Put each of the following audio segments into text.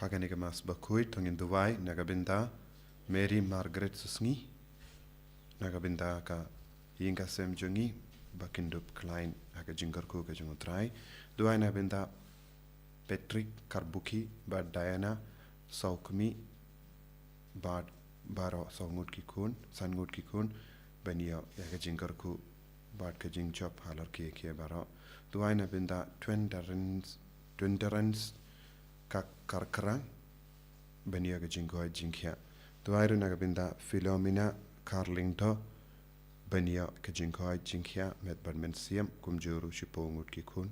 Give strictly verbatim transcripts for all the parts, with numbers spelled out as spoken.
Pat kane ka Mass bakhuid to ngin duwai na ka bynta Mary Margaret Susngi, na ka bynta ka ïing ka sem jong ngi ba kin dup khlaiñ ha ka jingkyrkhu ka jong U Trai. Duwai na ka bynta Patrick Karbukhi bad Diana Sawkmi bad baroh saw ngut ki khun, san ngut ki khun, ban ïoh ïa ka jingkyrkhu bad ka jingjop halor kiei kiei baroh. Duwai na bynta Twenterens, Twenterens ka Karkrang ban ïoh ka jingkoit jingkhiah. Duwai ruh na ka bynta Philomena Karlingto ban ïoh ka jingkoit jingkhiah met bad mynsiem, kumjuh ruh shiphew ngut ki khun.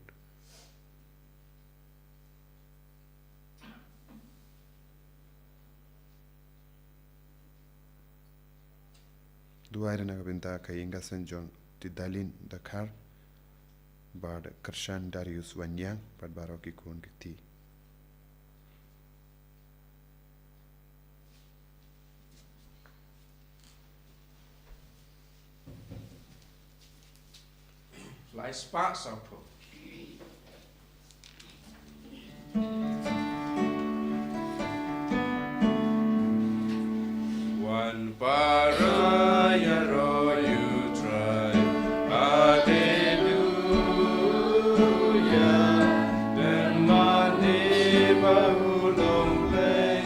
Duwai ruh na ka bynta ka ïing ka sem jong Tidalin Dkhar bad Kyrshan Darius Wanniang bad baroh ki khun ki kti. Lai spah sawphew. Wan para ïaroh ïa U Trai. Haleluya. Lem mane ba u long Blei.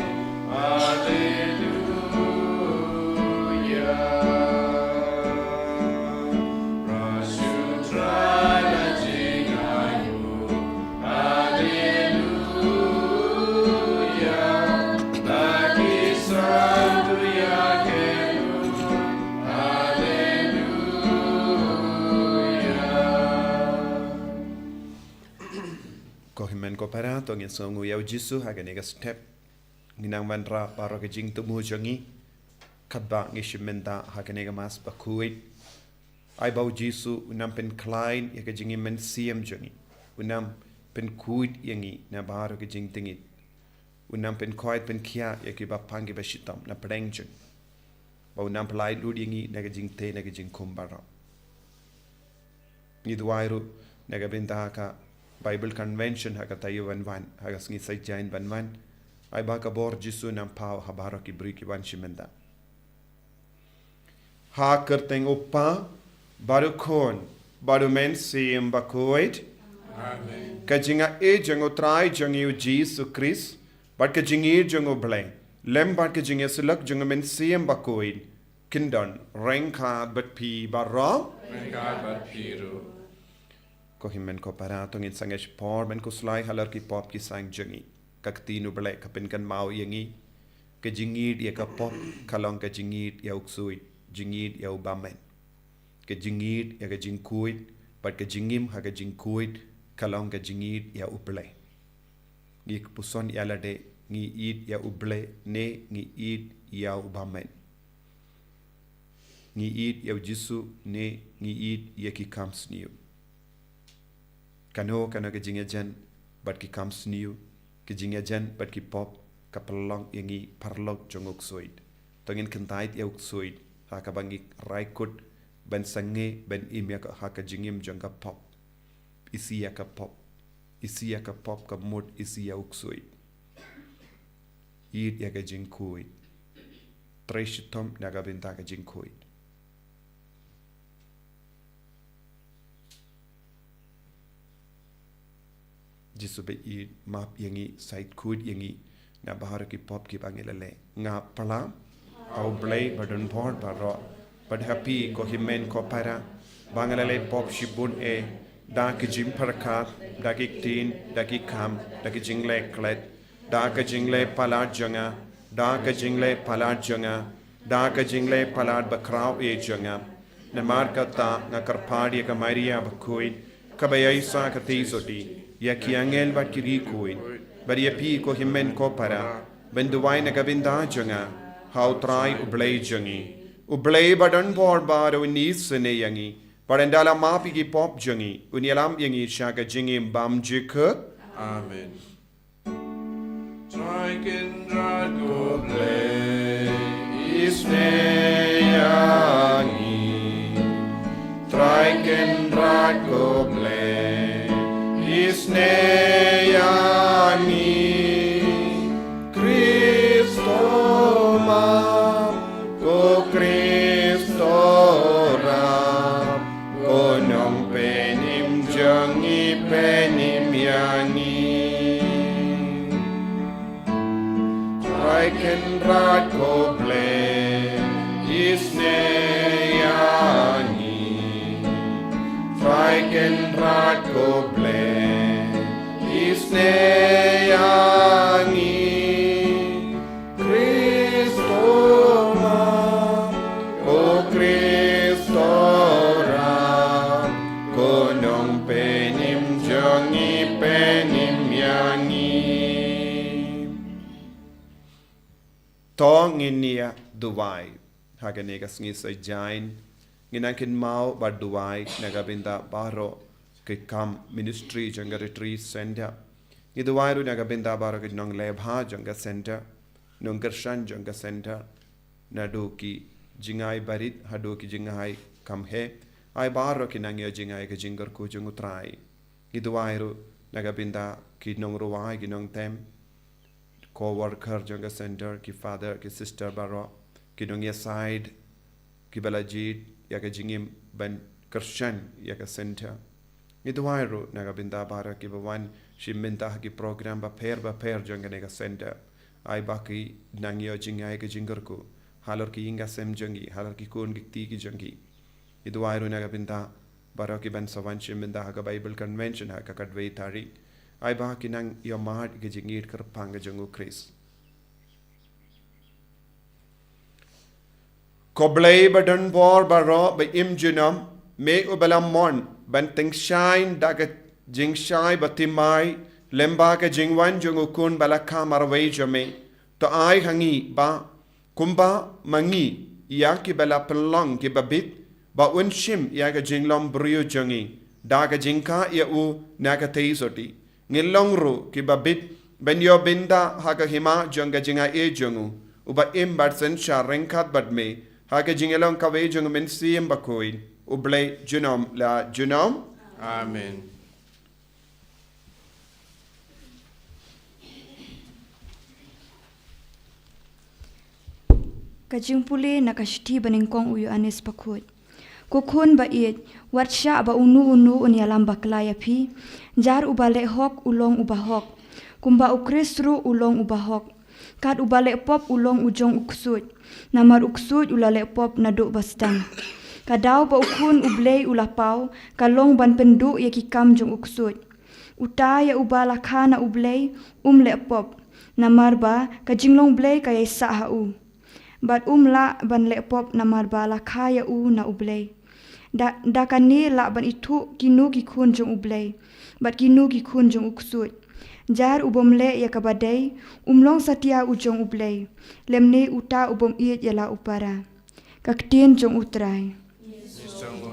Haleluya. Praise U Trai la jingaiu. Haleluya. La ki santu ïa ki lut. Haleluya. Ko hynmen ko para, to ngin sngewnguh ïa U Jisu ha kane ka step. Ngin nang wanrah baroh ka jingthmu jong ngi, katba ngi shim bynta ha kane ka Mass bakhuid. Ai ba U Jisu un nang pynkhlaiñ ïa ka jingim mynsiem jong ngi. Un nang pynkhuid ïa ngi na baroh ka jingtngit. Un nang pynkhuid pynkhiah ïa kiba pang kiba shitom na pdeng jong ngi. Ba un nang pynlait lut ïa ngi na ka jingtei na ka jingkhum baroh. Ngi duwai ruh na ka bynta ka Bible Convention ha ka taïew ban wan, ha ka sngi Saitjaiñ ban wan. Ai ba ka bor Jisu nang paw ha baroh ki briew ki wan shim bynta. Ha ka kyrteng U Kpa, bad U Khun, bad U Mynsiem Bakhuid. Amen. Ka jingaiei jong U Trai jong ngi U Jisu Khrist, bad ka jingïeit jong U Blei, lem bad ka jingïasyllok jong U Mynsiem Bakhuid, kin don ryngkat bad phi baroh. Ryngkat bad phi ruh. Ko hynmen ko para, to ngin sangeh shipor ban khuslai halor ki pop ki saiñ jong ngi. Ka ktien U Blei ka pynkynmaw ïa ngi, ka jingïeit ïa ka pop ka long ka jingïeit ïa u ksuid, jingïeit ïa u bymman. Ka jingïeit ïa ka jingkhuid bad ka jingim ha ka jingkhuid ka long ka jingïeit ïa U Blei. Ngi kpuson ïa lade, ngi ïeit ïa U Blei ne ngi ïeit ïa u bymman? Ngi ïeit ïa U Jisu ne ngi ïeit ïa ki kam sniew? Kano kano ka jingïajan bad ki kam sniew, ka jingïajan bad ki pop, ka pynlong ïa ngi paralok jong u ksuid. To ngin kyntait ïa u ksuid ha kaba ngi rai kut ban sangeh ban im ïa ka ha ka jingim jong ka pop. Isih ïa ka pop. Isih ïa ka pop, ka mut isih ïa u ksuid. Ïeit ïa ka jingkhuid. Trei shitom na ka bynta ka jingkhuid. Jisu ba ïeit, map ïa ngi, sait khuid ïa ngi na baroh ki pop kiba ngi la leh. Nga pla ha U Blei ba don bor baroh, bad ha phi ko hynmen ko para, ba nga la leh pop shibun eh, da ki jingpyrkhat, da ki ktien, da ki kam, da ki jingleh klet, da ka jingleh palat jong nga, da ka jingleh palat jong nga, da ka jingleh palat bakhraw eh jong nga. Namar kata nga kyrpad ïa ka Maria bakhuid, kaba ïaisah ka theisotti, ïa ki angel bad ki riewkhuid, bad ïa phi ko hynmen ko para, ban duwai na ka bynta jong nga ha U Trai U Blei jong ngi. U Blei ba don bor baroh un isynei ïa ngi, bad ynda la map ïa ki pop jong ngi, un ïalam ïa ngi sha ka jingim bymjukut. Amen. Trai Kynrad ko Blei, isynei ïa ngi. Trai Kynrad ko Blei, isynei ïa ngi. Kynrad ko Blei, isynei ïa ngi. Trai Kynrad ko Blei, isynei ïa ngi. Khristomam, ko Khristorab, ko Nongpynim jong ngi, pynim ïa ngi. To ngin ïa duwai. Ha kane ka sngi Saitjaiñ, ngin nang kynmaw bad duwai na ka bynta baroh ki kam ministry jong ka Retreat Center. Ngi duwai ruh na ka bynta baroh ki nongleh bha jong ka center, nongkyrshan jong ka center, naduh ki jingai barit haduh ki jingai kham heh. Ai baroh ki nang ïoh jngai ha ka jingkyrkhu jong U Trai. Ngi duwai ruh na ka bynta ki nongrwai, ki nongtem, co-worker jong ka center, ki father, ki sister baroh, ki nongïasaid, kiba la jied ïa ka jingim ban kyrshan ïa ka center. Ngi duwai ruh na ka bynta baroh kiba wan shim bynta ha ki program bapher bapher jong kane ka center. Ai ba ki nang ïoh jngai ha ka jingkyrkhu halor ki ïing ki sem jong ki, halor ki khun ki kti ki jong ki. Ngi duwai ruh na ka bynta baroh kiban sa wan shim bynta ha ka Bible Convention ha ka khatwei tarik. Ai ba ki nang ïoh mad ïa ka jingïeit kyrpang ka jong U Khrist. Ko Blei ba don bor baroh, ba im junom, me uba la mon ban tyngshaiñ da ka jingshai bathymmai lyngba ka jingwan jong U Khun ba la kha marwei jong me. To ai ha ngi ba kumba ma ngi ïa kiba la pynlong kiba bit, ba un shim ïa ka jinglong briew jong ngi da ka jingkha ïa u na ka theisotti. Ngin long ruh kiba bit ban ïoh bynta ha ka hima jong ka jingaiei jong u, uba im bad synshar ryngkat bad me, ha ka jingïalong kawei jong U Mynsiem Bakhuid, U Blei junom la junom. Amen. Ka jingpule na ka shithi banyngkong u Ïoannis Bakhuid. Ko khun ba ïeit, wat shah ba uno uno un ïalam bakla ïa phi. Jar uba leh hok u long uba hok, kumba U Khrist ruh u long uba hok. Kat uba leh pop u long u jong u ksuid, namar u ksuid u la leh pop naduh ba sdang. Ka daw ba U Khun U Blei u la paw ka long ban pynduh ïa ki kam jong u ksuid. Uta ïa uba la kha na U Blei um leh pop, namar ba ka jinglong Blei ka ïaisah ha u. Bad um lah ban leh pop namar ba la kha ïa u na U Blei. Da, da kane lah ban ithuh kino ki khun jong U Blei bad kino ki khun jong u ksuid. Jar u bym leh ïa kaba dei um long satia u jong U Blei, lymne uta u bym ïeit ïa la u para. Ka ktien jong U Trai. Sngewbha,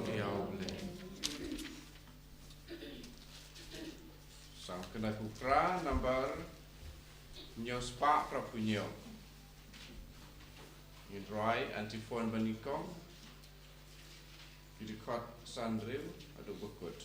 Kynrad Pukra nambar hynñiew spah phra phew hynñiew. Ngin rwai antiphon banyngkong. Ki dkhot san hynriew haduh bakut.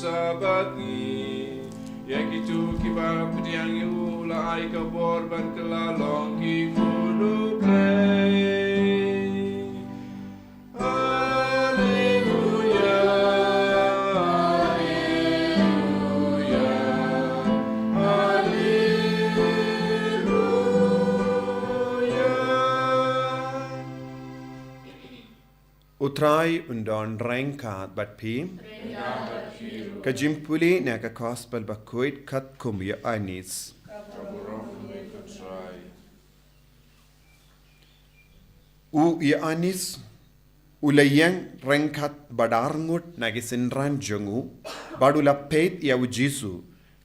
Sabat ngi. Ïa kito kiba pdiang ïa u la ai ka bor ban kylla long ki khun U Blei. Haleluya, haleluya, haleluya. U Trai un don ryngkat bad phi. Ka jingpule na ka Gospel bakhuid katkum u Ïoannis. U Ïoannis u la ïeng ryngkat bad arngut na ki synran jong u, bad u la peit ïa u Jisu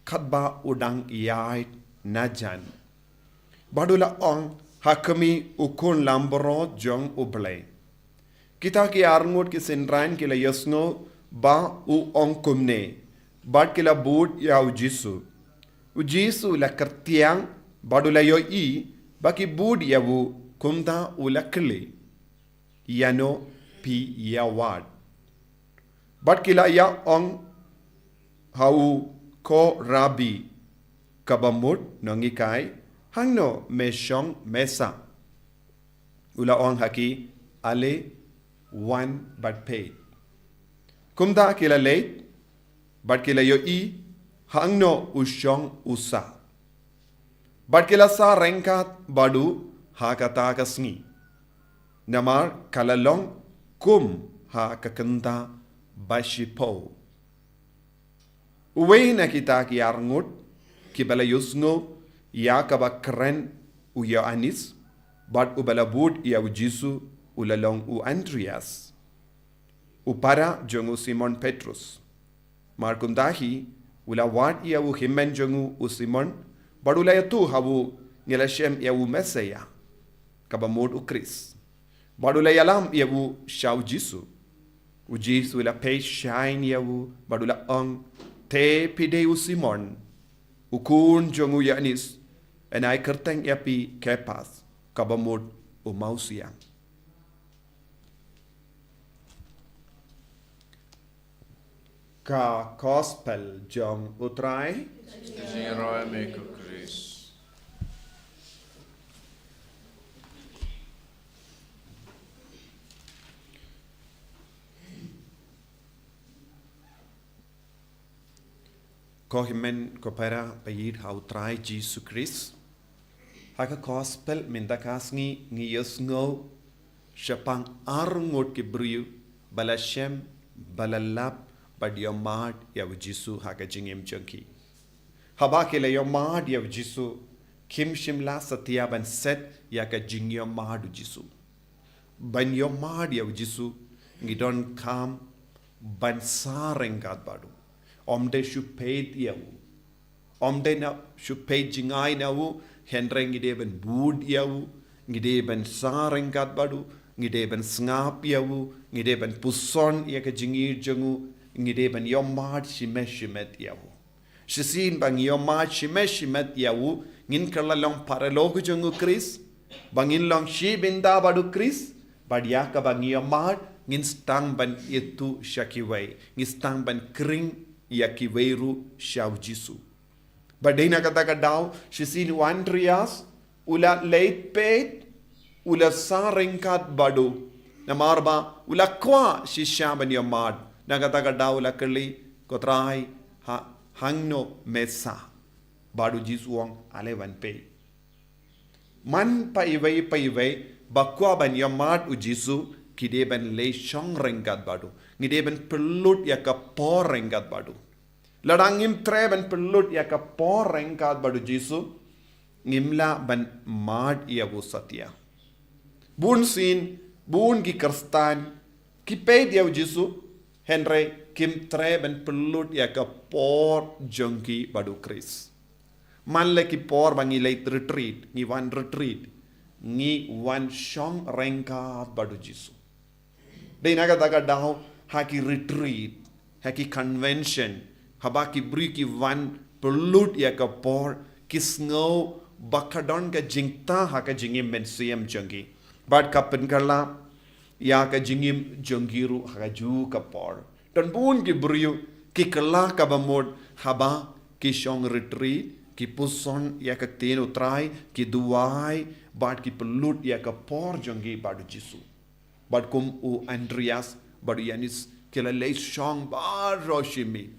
katba u dang ïaid najan. Bad u la ong, ha khmih, u Khun langbrot jong U Blei. Kita ki arngut ki synran ki la ïohsngew ba u ong kumne, bad ki la bud ïa u Jisu. U Jisu u la kyrtiang, bad u la ïohi ba ki bud ïa u, kumta u la kylli, ïano phi ïa wad? Bad ki la ïa ong ha u, ko Rabbi, kaba mut nonghikai, hangno me shong me sah? U la ong ha ki, ale wan bad peit. Kumta ki la leit bad ki la ïohi hangno u shong u sah. Bad ki la sah ryngkat bad u ha kata ka sngi, namar ka la long kum ha ka kynta ba shiphew. Uwei na kita ki arngut kiba la ïohsngew ïa kaba kren u Ïoannis bad uba la bud ïa u Jisu u la long u Andrias, u para jong u Simon Petrus. Namar kumta hi u la wad ïa u hynmen jong u, u Simon, bad u la ïathuh ha u, ngi la shem ïa u Messaïah, kaba mut u Khrist. Bad u la ïalam ïa u sha u Jisu. U Jisu u la peit shai ïa u bad u la ong, te phi dei u Simon, u khun jong u Ïoannis, yn ai kyrteng ïa phi Kephas, kaba mut u mawsiang. Ka Gospel jong u Trai. Ka jingrwai me ko Khrist. Ko hynmen ko para ba ïeit ha u Trai Jisu Khrist. Ha ka Gospel mynta ka sngi ngi ïohsngew shaphang arngut ki briew ba la shem, ba la lap, bad ïohmad ïa u Jisu ha ka jingim jong ki. Haba ki la ïohmad ïa u Jisu, kim shym la satia ban set ïa ka jingïohmad u Jisu. Ban ïohmad ïa u Jisu, ngi donkam ban sah ryngkat bad u. Ym dei shu peit ïa u. Ym dei na shu peit jngai na u, hynrei ngi dei ban bud ïa u, ngi dei ban sah ryngkat bad u, ngi dei ban sngap ïa u, ngi dei ban puson ïa ka jingïeit jong u, ngi dei ban ïohmad shimet shimet ïa u. Shisien ba ngi ïohmad shimet shimet ïa u, ngin kylla long paralok jong u Khrist, ba ngin long shi bynta bad u Khrist, bad ïa kaba ngi ïohmad, ngin sdang ban ïathuh sha kiwei, ngin sdang ban khring ïa kiwei ruh sha u Jisu. Bad dei na kata ka daw, shisien u Andrias, u la leit peit, u la sah ryngkat bad u. Namar ba, u la kwah shisha ban ïohmad. Na kata ka daw u la kylli, ko Trai, ha, hangno me sah? Bad u Jisu u ong, ale wan peit. Man pa iwei pa iwei, ba kwah ban ïohmad u Jisu, ki dei ban leit shong ryngkat bad u. Ngi dei ban pynlut ïa ka por ryngkat bad u. Lada ngim treh ban pynlut ïa ka por ryngkat bad u Jisu, ngim lah ban mad ïa u satia. Bun sien, bun ki Khristan, ki peit ïa u Jisu, hynrei kim treh ban pynlut ïa ka por jong ki bad u Khrist. Man la ki por ba ngi leit retreat, ngi wan retreat, ngi wan shong ryngkat bad u Jisu. Dei na kata ka daw ha ki retreat, ha ki convention, haba ki briew ki wan pynlut ïa ka por, ki sngew ba ka don ka jingtah ha ka jingim mynsiem jong ki. Bad ka pynkylla ïa ka jingim jong ki ruh ha kajuh ka por. Don bun ki briew Ki kylla kaba mut haba ki shong retreat, ki puson ïa ka ktien U Trai, ki duwai, bad ki pynlut ïa ka por jong ki bad U Jisu. Bad kum u Andreas bad u Ïoannis ki la leit shong baroh shi miet,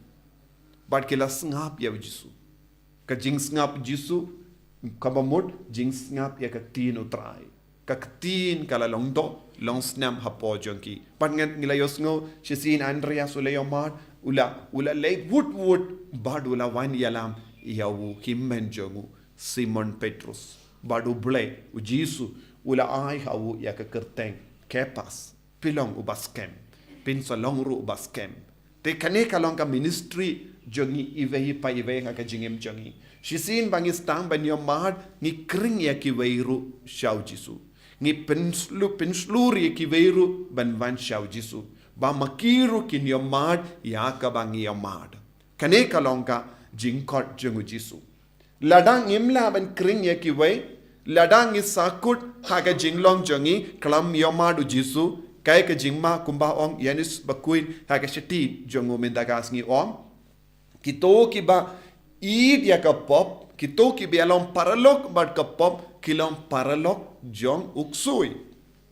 bad ki la sngap ïa U Jisu. Ka jingsngap U Jisu kaba mut jingsngap ïa ka ktien U Trai. Ka ktien ka la long doh, long snam hapoh jong ki. Bad ngan, ngi la ïohsngew shisien Andreas u la ïohmad, u la, u la leit wut wut, bad u la wan ïalam ïa u hynmen jong u Simon Petrus. Bad U Blei, U Jisu, u la ai ha u ïa ka kyrteng Kephas, phi long uba skhem, phin sa long ruh uba skhem. Te kane ka long ka ministry jong ngi iwei pa iwei ha ka jingim jong ngi. Shisien ba ngi sdang ban ïohmad, ngi khring ïa kiwei ruh sha U Jisu. Ngi pynshlur, pynshlur ïa kiwei ruh ban wan sha U Jisu, ba ma ki ruh kin ïohmad ïa kaba ngi ïohmad. Kane ka long ka jingkhot jong U Jisu. Lada ngim lah ban khring ïa kiwei, lada ngi sahkut ha ka jinglong jong ngi khlem ïohmad U Jisu, kaei ka jingma kumba ong u Ïoannis Bakhuid ha ka shithi jong u mynta ka sngi, ong: Kito kiba ïeit ïa ka pop, kito kiba ïalong paralok bad ka pop, ki long paralok jong u ksuid.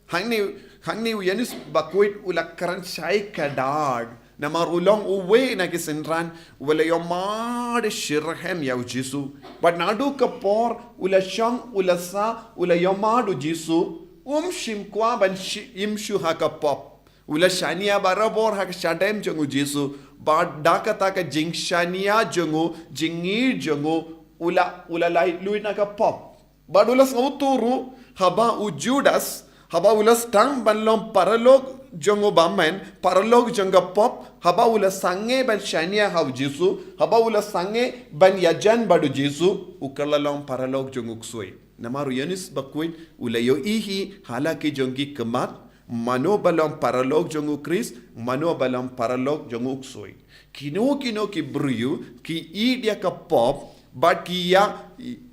Hangne, hangne u Ïoannis Bakhuid u la kren shai kdar, namar u long uwei na ki synran uba la ïohmad shitrhem ïa U Jisu. Bad naduh ka por u la shong, u la sah, u la ïohmad U Jisu, um shym kwah ban shi-, im shuh ha ka pop. U la shaniah barabor ha ka shadem jong U Jisu, bad da kata ka jingshaniah jong u, jingïeit jong u, u la, u la laitluid na ka pop. Bad u la sngewthuh ruh, haba u Judas, haba u la sdang ban long paralok jong u bymman, paralok jong ka pop, haba u la sangeh ban shaniah ha U Jisu, haba u la sangeh ban ïajan bad U Jisu, u kylla long paralok jong u ksuid. Namar u Ïoannis Bakhuid u la ïohi hi ha la ki jong ki khmat, mano ba long paralok jong u Khrist, mano ba long paralok jong u ksuid. Kino kino ki briew ki ïeit ïa ka pop, bad ki ïa,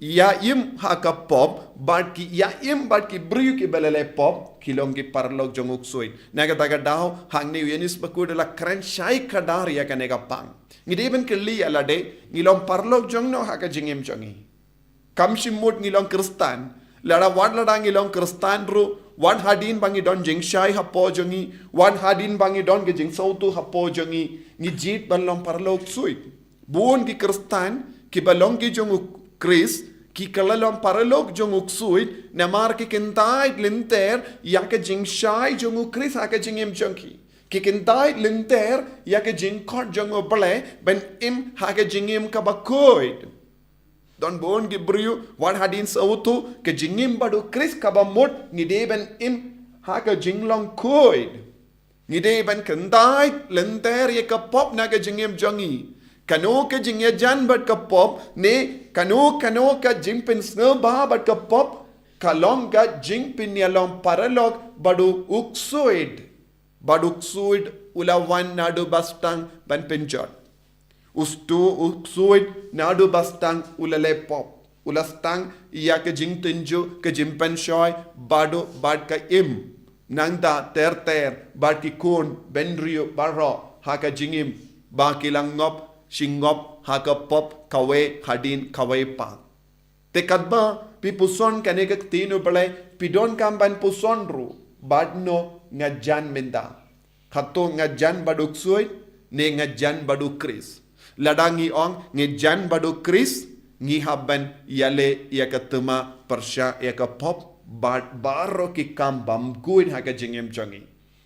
ïa im ha ka pop, bad ki ïa im bad ki briew kiba la leh pop, ki long ki paralok jong u ksuid. Na kata ka daw, hangne u Ïoannis Bakhuid u la kren shai kdar ïa kane ka pang. Ngi dei ban kylli ïa lade, ngi long paralok jong no ha ka jingim jong ngi? Kam shym mut ngi long Khristan. Lada, wat lada ngi long Khristan ruh, wat hadien ba ngi don jingshai hapoh jong ngi, wat hadien ba ngi don ka jingsngewthuh hapoh jong ngi, ngi jied ban long paralok ksuid. Bun ki Khristan kiba long ki jong u Khrist, ki kylla long paralok jong u ksuid, namar ki kyntait lynter ïa ka jingshai jong u Khrist ha ka jingim jong ki. Ki kyntait lynter ïa ka jingkhot jong U Blei ban im ha ka jingim kaba khuid. Don bun ki briew, wat hadien sngewthuh ka jingim bad u Khrist kaba mut, ngi dei ban im ha ka jinglong khuid. Ngi dei ban kyntait lynter ïa ka pop na ka jingim jong ngi. Kano ka jingïajan bad ka pop, ne kano kano ka jingpynsngewbha bad ka pop, ka long ka jingpynïalong paralok bad u ksuid. Bad u ksuid u la wan naduh ba sdang ban pynjot. U stu, u ksuid naduh ba sdang u la leh pop, u la sdang ïa ka jingtynjuh, ka jingpynshoi, bad u, bad ka im. Nangta ter ter bad ki khun bynriew baroh ha ka jingim, ba ki la ngop shi ngop ha ka pop kawei hadien kawei pat. Te katba phi puson kane ka ktien U Blei, phi donkam ban puson ruh, bad no nga jan mynta? Hato nga jan bad u ksuid, ne nga jan bad u Khrist? Lada ngi ong ngi jan bad u Khrist, ngi hap ban ïaleh ïa ka thma pyrshah ïa ka pop bad baroh ki kam bymkhuid ha ka jingim jong ngi.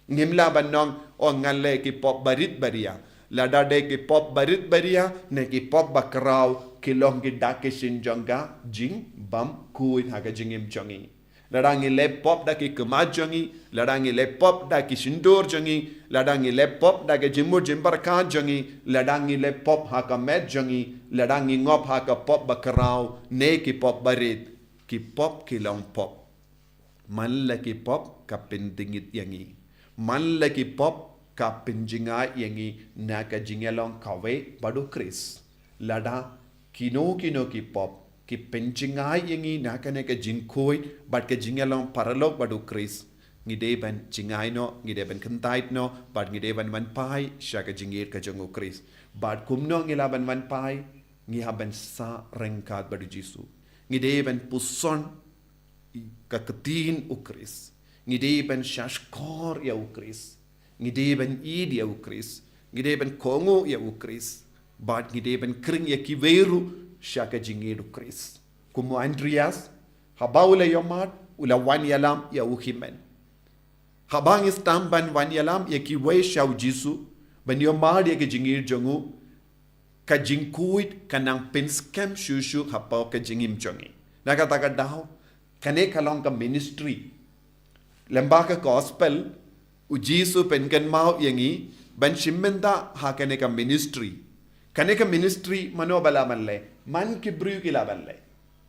Ngim lah ban ong, oh, ngan leh ki pop barit baria. Lada dei ki pop barit baria ne ki pop bakhraw, ki long ki dak ki shin jong ka jingbymkhuid ha ka jingim jong ngi. Lada ngi leh pop da ki khmat jong ngi, lada ngi leh pop da ki shyntur jong ngi, lada ngi leh pop da ki jingmut jingpyrkhat jong ngi, lada ngi leh pop ha ka met jong ngi, lada ngi ngop ha ka pop bakhraw ne ki pop barit, ki pop ki long pop. Man la ki pop ka pyndngit ïa ngi. Man la ki pop ka pynjngai ïa ngi na ka jingïalong kawei bad u Khrist. Lada kino kino ki pop ki pynjngai ïa ngi na kane ka jingkhuid bad ka jingïalong paralok bad u Khrist, ngi dei ban jngai noh, ngi dei ban kyntait noh, bad ngi dei ban wan phai sha ka jingïeit ka jong u Khrist. Bad kumno ngi lah ban wan phai? Ngi hap ban sah ryngkat bad u Jisu. Ngi dei ban puson ka ktien u Khrist. Ngi dei ban shahshkor ïa u Khrist. Ngi dei ban ïeit ïa u Khrist. Ngi dei ban kohnguh ïa u Khrist. Bad ngi dei ban khring ïa kiwei ruh sha ka jingïeit u Khrist. Kum u Andreas, haba u la ïohmad, u la wan ïalam ïa u hynmen. Haba ngi sdang ban wan ïalam ïa kiwei sha u Jisu, ban ïohmad ïa ka jingïeit jong u, ka jingkhuid ka nang pynskhem shuh shuh hapoh ka jingim jong ngi. Na kata ka daw, kane ka long ka ministry. Lyngba ka gospel, u Jisu u pynkynmaw ïa ngi ban shim bynta ha kane ka ministry. Kane ka ministry mano ba lah ban leh? Man ki briew ki lah ban leh.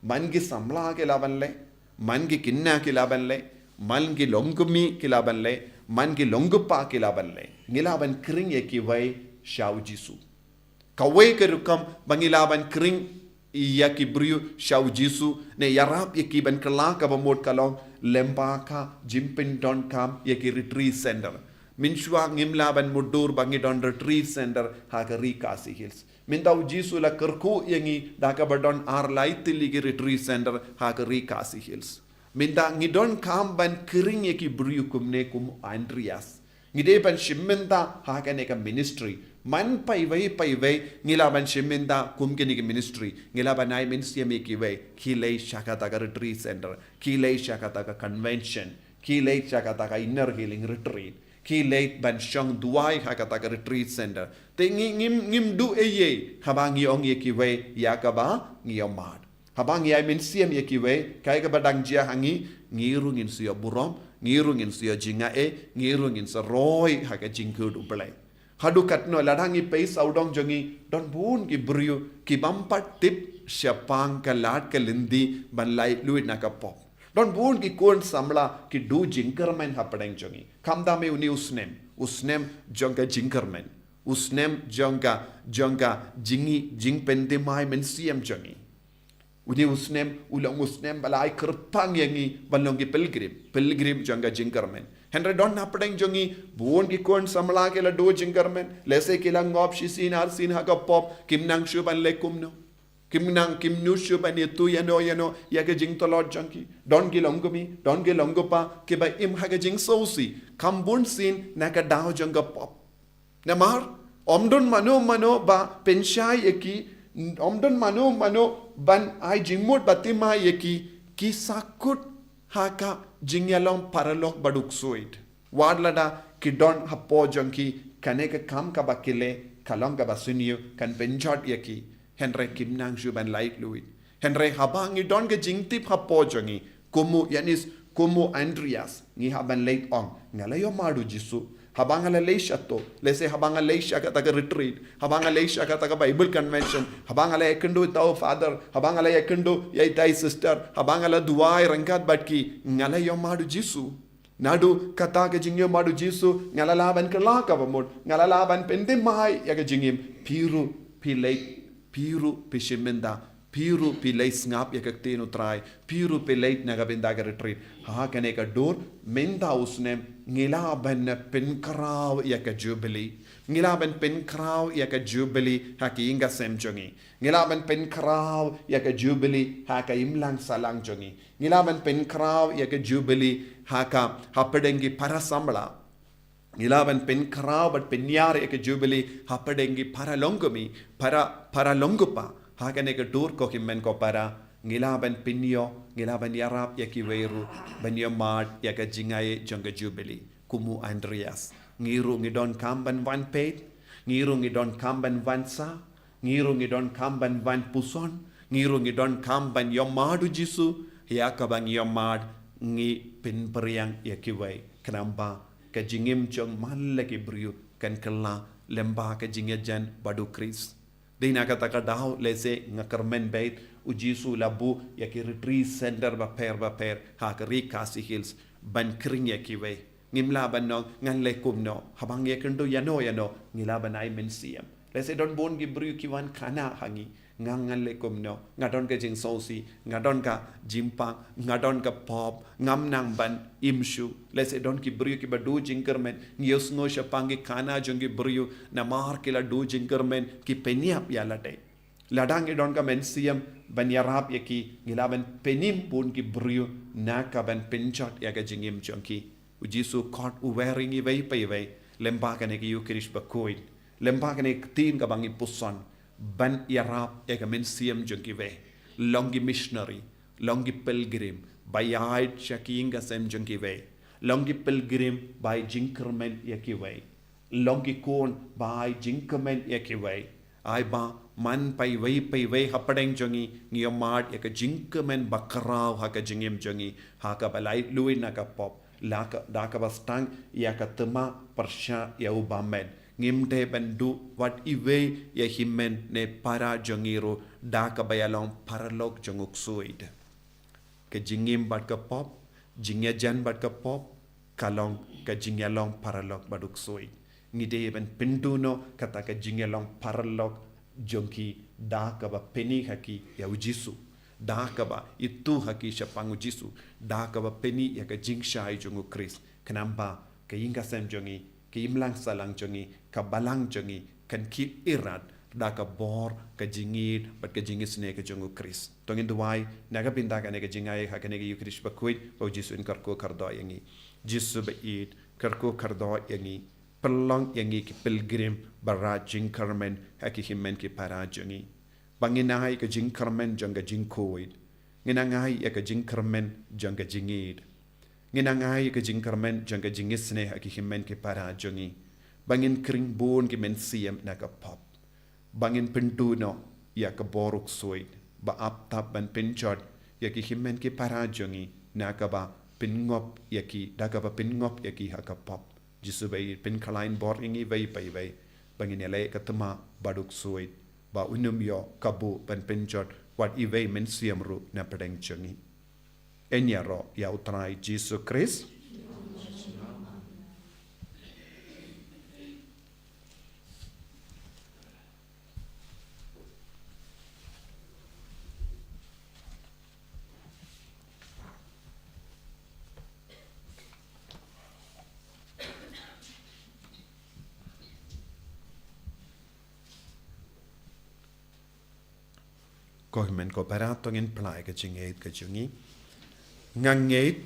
Man ki samla ki lah ban leh. Man ki khynnah ki lah ban leh. Man ki longkmie ki lah ban leh. Man ki longkpa ki lah ban leh. Ngi lah ban khring ïa kiwei sha u Jisu. Kawei ka rukom ba ngi lah ban khring ïa ki briew sha u Jisu ne ïarap ïa ki ban kylla kaba mut ka long lyngba ka jingpyndonkam ïa ki retreat center. Mynshuwa ngim lah ban mutdur ba ngi don retreat center ha ka Ri Khasi Hills. Mynta u Jisu u la kyrkhu ïa ngi da kaba don ar lai tylli ki retreat center ha ka Ri Khasi Hills. Mynta ngi donkam ban khring ïa ki briew kumne kum u Andreas. Ngi dei ban shim bynta ha kane ka ministry. Man paiwei paiwei ngi lah ban shim bynta kum kine ki ministry. Ngi lah ban ai mynsiem ïa kiwei. Ki leit sha kata ka retreat center. Ki leit sha kata ka convention. Ki leit sha kata ka inner healing retreat. Ki leit ban shong duwai ha kata ka retreat center. Te ngi ngim, ngim duh ei ei haba ngi ong ïa kiwei ïa kaba ngi ïohmad. Haba ngi ai mynsiem ïa kiwei, kaei kaba dang jia ha ngi, ngi ruh ngin sa ïoh burom, ngi ruh ngin sa ïoh jingaiei, ngi ruh ngin sa roi ha ka jingkut U Blei. Haduh katno lada ngi pei sawdong jong ngi, don bun ki briew ki bym pat tip shaphang ka lad ka lynti ban laitluid na ka pop. Don bun ki khun samla ki duh jingkyrmen hapdeng jong ngi. Khamtam ïa une u snem, u snem jong ka jingkyrmen, u snem jong ka, jong ka jingï, jingpynthymmai mynsiem jong ngi. Une u snem u long u snem ba la ai kyrpang ïa ngi ban long ki pilgrim, pilgrim jong ka jingkyrmen. Hynrei don hapdeng jong ngi bun ki khun samla ki la duh jingkyrmen, lehse ki la ngop shisien arsien ha ka pop, kim nang shuh ban leh kumno. Kim nang, kim nang shuh ban ïathuh ïano ïano ïa ka jingtlot jong ki. Don ki longkmie, don ki longkpa kiba im ha ka jingsngewsih, kham bun sien na ka daw jong ka pop. Namar ym don mano mano ba pynshai ïa ki, ym don mano mano ban ai jingmut ba thymmai ïa ki, ki sa kut ha ka jingïalong paralok ba duk suid. Wat lada ki don hapoh jong ki kane ka kam kaba ki leh ka long kaba sniew, kan pynjot ïa ki. Hynrei kim nang shuh ban laitluid. Hynrei haba ngi don ka jingtip hapoh jong ngi, kum u Yanis, kum u Andreas, ngi hap ban leit ong, nga la ïohmad u Jisu. Haba nga la leit shato, lehse haba nga leit sha kata ka retreat, haba nga leit sha kata ka Bible convention, haba nga la ïakynduh ïa uta u father, haba nga la ïakynduh ïa ita i sister, haba nga la duwai ryngkat bad ki, nga la ïohmad u Jisu. Naduh kata ka jingïohmad u Jisu, nga la lah ban kylla kaba mut, nga la lah ban pynthymmai ïa ka jingim. Phi ruh phi leit, phi ruh phi shim bynta, phi ruh phi leit sngap ïa ka ktien U Trai, phi ruh phi leit na ka bynta ka retreat. Ha kane ka dur, mynta u snem ngi lah ban pynkhraw ïa ka Jubilee. Ngi lah ban pynkhraw ïa ka Jubilee ha ka ïing ka sem jong ngi. Ngi lah ban pynkhraw ïa ka Jubilee ha ka imlang sahlang jong ngi. Ngi lah ban pynkhraw ïa ka Jubilee ha ka, hapdeng ki para samla. Ngi lah ban pynkhraw bad pynïar ïa ka Jubilee hapdeng ki para longkmie, para, para longkpa. Ha kane ka dur ko hynmen ko para, ngi lah ban pynïoh, ngi lah ban ïarap ïa kiwei ruh ban ïohmad ïa ka jingaiei jong ka Jubilee. Kum u Andreas, ngi ruh ngi donkam ban wan peit, ngi ruh ngi donkam ban wan sah, ngi ruh ngi donkam ban wan puson, ngi ruh ngi donkam ban ïohmad u Jisu, ïa kaba ngi ïohmad ngi pynphriang ïa kiwei. Khnang ba ka jingim jong man la ki briew kan kylla lyngba ka jingïajan bad u Khrist. Dei na kata ka daw lehse nga kyrmen beit, u Jisu u la buh ïa ki retreat center bapher bapher ha ka Ri Khasi Hills ban khring ïa kiwei. Ngim lah ban ong ngan leh kumno, haba ngi ïakynduh ïano ïano, ngi lah ban ai mynsiem. Lehse don bun ki briew ki wan khana ha ngi, nga ngan leh kumno, nga don ka jingsngewsih, nga don ka jingpang, nga don ka pop, ngam nang ban im shuh. Lehse don ki briew kiba duh jingkyrmen, ngi ïohsngew shaphang ki khana jong ki briew, namar ki la duh jingkyrmen, ki pynïap ïa lade. Lada ngi don ka mynsiem ban ïarap ïa ki, ngi lah ban pynim bun ki briew na ka ban pynjot ïa ka jingim jong ki. U Jisu u khot uwei ïa ngi iwei pa iwei, lyngba kane ka Ïukharist bakhuid, lyngba kane ka ktien kaba ngi puson, ban ïarap ïa ka mynsiem jong kiwei. Long ki missionary, long ki pilgrim ba ïaid sha ki ïing ki sem jong kiwei. Long ki pilgrim ba ai jingkyrmen ïa kiwei. Long ki khun ba ai jingkmen ïa kiwei. Ai ba man pa iwei pa iwei hapdeng jong ngi, ngi ïohmad ïa ka jingkmen bakhraw ha ka jingim jong ngi, ha kaba laitluid na ka pop, la ka, da kaba sdang ïa ka thma pyrshah ïa u bymmen. Ngim dei ban duh wat iwei ïa hynmen ne para jong ngi ruh da kaba ïalong paralok jong u ksuid. Ka jingim bad ka pop, jingïajan bad ka pop, ka long ka jingïalong paralok bad u ksuid. Ngi dei ban pynduh noh kata ka jingïalong paralok jong ki da kaba pyni ha ki ïa u Jisu, da kaba ithuh ha ki shaphang u Jisu, da kaba pyni ïa ka jingshai jong u Khrist. Khnang ba ka ïing ka sem jong ngi, ka imlang sahlang jong ngi, ka balang jong ngi, kan khih irat da ka bor, ka jingïeit bad ka jingisynei ka jong u Khrist. To ngin duwai na ka bynta kane ka jingai ha kane ka Ïukharist bakhuid, ba u Jisu un kyrkhu kyrdoh ïa ngi. Jisu ba ïeit, kyrkhu kyrdoh ïa ngi. Pynlong ïa ngi ki pilgrim ba rat jingkyrmen ha ki hynmen ki para jong ngi. Ba ngin ai ka jingkyrmen jong ka jingkhuid. Ngin ai ïa ka jingkyrmen jong ka jingïeit. Ngin ai ïa ka jingkyrmen jong ka jingisynei ha ki hynmen ki para jong ngi. Ba ngin khring bun ki mynsiem na ka pop. Ba ngin pynduh noh ïa ka bor u ksuid ba ap tap ban pynjot ïa ki hynmen ki para jong ngi na kaba pynngop ïa ki, da kaba pynngop ïa ki ha ka pop. Jisu ba ïeit, pynkhlaiñ bor ïa ngi iwei pa iwei ba ngin ïaleh ka thma bad u ksuid, ba un ym ïoh kabu ban pynjot wat iwei mynsiem ruh na pdeng jong ngi. Yn ïaroh ïa u Trai Jisu Khrist. Ko hynmen ko para, to ngin phla ïa ka jingngeit ka jong ngi. Nga ngeit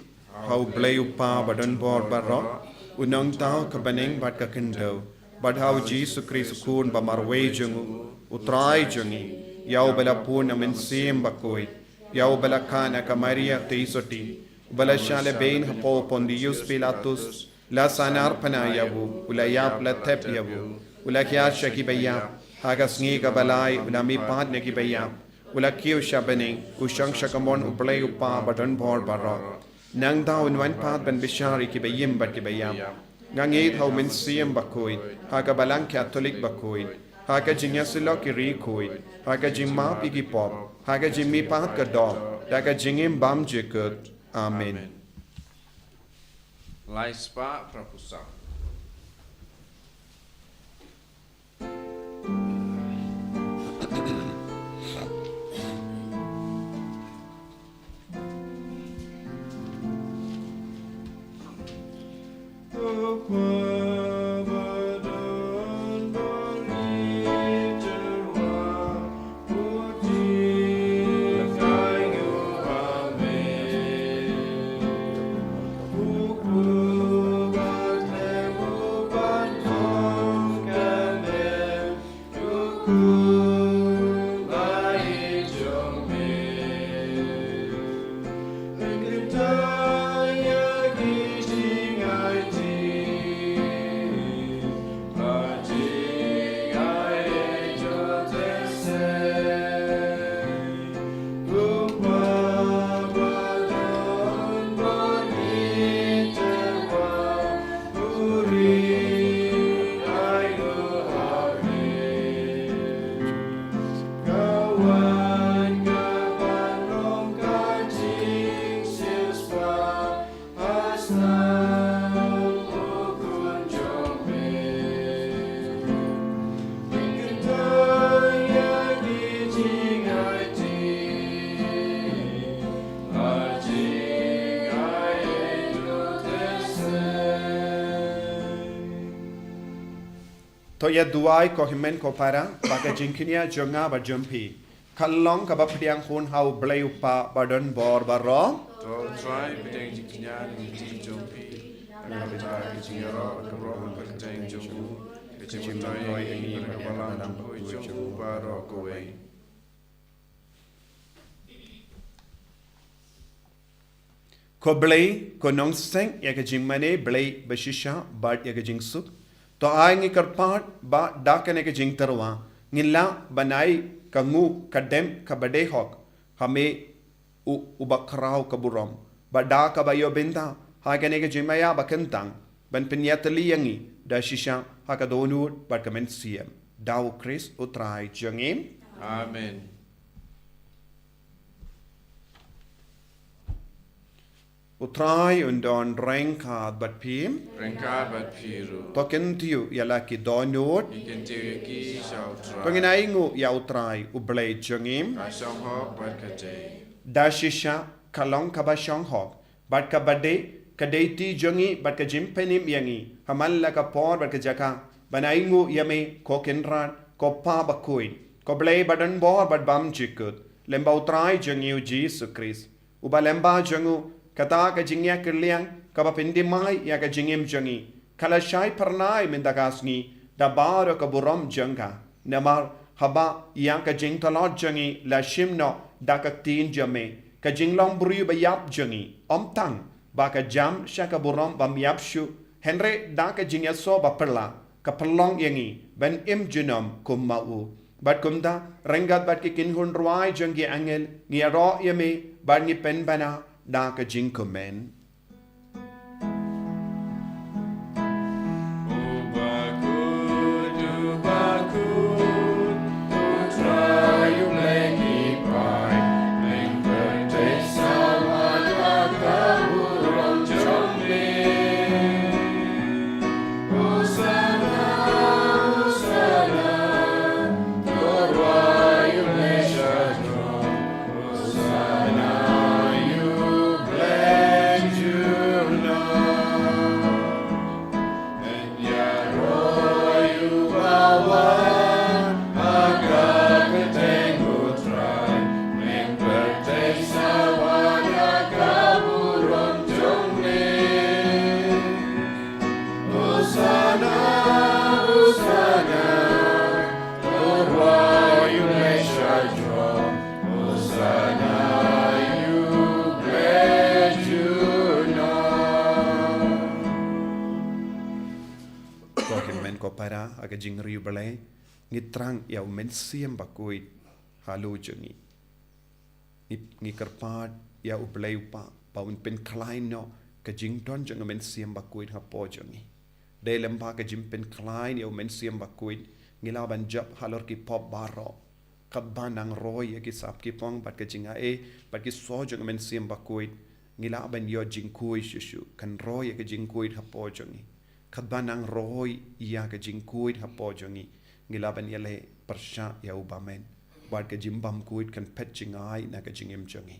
ha U Blei U Kpa Badonbor Baroh, U Nongthaw ka bneng bad ka khyndew, bad ha U Jisu Khrist U Khun ba marwei jong U, U Trai jong ngi, ïa uba la pun na Mynsiem Bakhuid, ïa uba la kha na ka Maria Theisotti, uba la shah lehbeiñ hapoh u Pontius Pilatus, la sahnarphna ïa u, u la ïap, la thep ïa u, u la hiar sha kiba ïap, ha ka sngi kaba lai u la mihpat na kiba ïap, u la kiew sha bneng, u shong sha kamon U Blei U Kpa Badonbor Baroh. Nangta un wan pat ban bishar ïa kiba im bad kiba ïap. Nga ngeit ha U Mynsiem Bakhuid, ha ka Balang Katholik Bakhuid, ha ka jingïasyllok ïa ki riewkhuid, ha ka jingmap ïa ki pop, ha ka jingmihpat ka doh, da ka jingim bymjukut. Amen. Lai spah phra phew saw. To ïa duwai ko hynmen ko para, ba ka jingkñia jong nga bad jong phi ka long kaba pdiang hun ha U Blei U Kpa badonbor baroh. To U Trai pdiang jingkñia jong phi, na ka bynta ka jingïaroh bad ka burom bad ka kyrteng jong u, ka jingmyntoi ïa ngi na ka balang jong u baroh kawei. Ko Blei, ko nongseng ïa ka jingmane, Blei bashisha bad ïa ka jingsuk. To ai ngi kyrpad ba da kane ka jingtyrwa ngin lah ban ai ka nguh ka dem kaba dei hok ha me u, uba khraw ka burom. Ba da kaba ïoh bynta ha kane ka jingmaïa ba kyntang ban pynïatylli ïa ngi da shisha ha ka dohnud bad ka mynsiem. Da U Khrist U Trai jong ngi. Amen. U Trai un don ryngkat bad phi. Ryngkat bad phi ruh. To kyntiew ïa la ki dohnud. Ngi kyntiew ïa ki sha U Trai. To ngin ai nguh ïa U Trai U Blei jong ngi. Ka shong hok bad ka dei. Da shisha ka long kaba shong hok bad kaba dei, ka dei ti jong ngi bad ka jingpynim ïa ngi ha man la ka por bad ka jaka ban ai nguh ïa me, ko Kynrad, ko Pa bakhuid, ko Blei badonbor bad bymjukut, lyngba U Trai jong ngi U Jisu Khrist. Uba lyngba jong u kata ka jingïakylliang kaba pyndimai ïa ka jingim jong ngi ka la shai phyrnai mynta ka sngi da baroh ka burom jong ka. Namar haba ïa ka jingtlot jong ngi la shim noh da ka ktien jong me, ka jinglong briew baïap jong ngi, ym tang ba ka jam sha ka burom bym ïap shuh, hynrei da ka jingïasoh baphylla ka pynlong ïa ngi ban im junom kum ma u. Bad kumta, ryngkat bad ki kynhun rwai jong ki angel, ngi ïaroh ïa me bad ngi pynbna da ka jingkmen. Ko hynmen ko para, ha ka jingriewblei ngi thrang ïa U Mynsiem Bakhuid halor jong ngi. Ngi, ngi kyrpad ïa U Blei U Kpa ba un pynkhlaiñ noh ka jingdon jong U Mynsiem Bakhuid hapoh jong ngi. Dei lyngba ka jingpynkhlaiñ ïa U Mynsiem Bakhuid ngi lah ban jop halor ki pop baroh. Katba nang roi ïa ki sap ki phong bad ka jingai bad ki soh jong U Mynsiem Bakhuid, ngi lah ban ïoh jingkhuid shuh shuh. Kan roi ïa ka jingkhuid hapoh jong ngi. Katba nang roi ïa ka jingkhuid hapoh jong ngi, ngi lah ban ïaleh pyrshah ïa u bymmen. Bad ka jingbymkhuid kan phet jngai na ka jingim jong ngi.